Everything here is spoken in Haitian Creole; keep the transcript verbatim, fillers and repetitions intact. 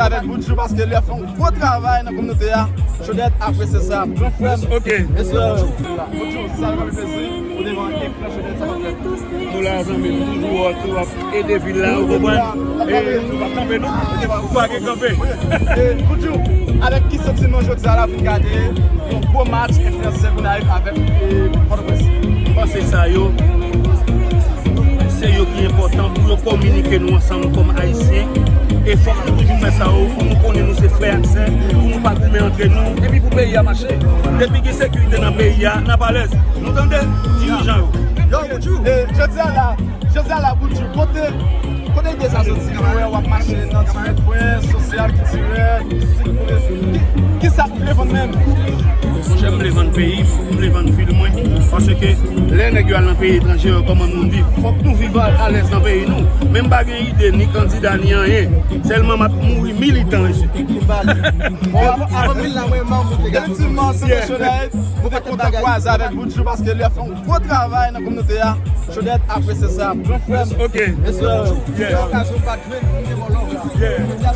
Avèk Boudjou paske li ap fè yon gwo travay nan kominote a. Chodet, apresye sa. Gran frè m. Ok. Mesye, Boudjou, sa fè m plezi. Ou devan ekran Chodet, sa fè. Nou la, zanmi, nou toujou wè, nou ap ede vil la, ou konprann? E nou pa kanpe, non? Ou pa gen kanpe. E, Boudjou, avèk ki santiman jodi a la vin gade yon gwo match Influencers Gonayiv avèk, e, Pòtoprens? M panse sa yo, se yo ki enpòtan pou yo kominike nou ansanm kòm Ayisyen. E fòk nou toujou fè sa yo, pou nou konnen nou se frè ak sè, pou nou pa goumen antre nou. Epi pou peyi a mache. Depi gen sekirite nan peyi a, n ap alèz. Nou tande? Dirijan yo. Yo, Boudjou. E, jodi a la, jodi a la, Boudjou, kote, kote ide sa soti? Mwen wè w ap mache nan diferan pwen sosyal, kiltirèl, mistik, ki, ki sa k vle vann menm? Monchè, m vle vann peyi m, m vle vann vil mwen. Paske lè nèg yo al nan peyi etranje yo, kòman moun viv? Fòk nou viv alèz nan peyi nou. Men m pa gen ide, ni kandida, ni anyen. Sèlman m ap mouri militan isit. Bon, avan, avan mil la, mwen, m ap moute, gade. Definitivman, se Chodet, nou te kontan kwaze avèk Boudjou paske li ap fè yon gwo travay nan kominote a. Chodet, apresye sa. Gran frè m. Ok. Mesye, yeah, okazyon pa jwe, nou gen bòlò. Yeah.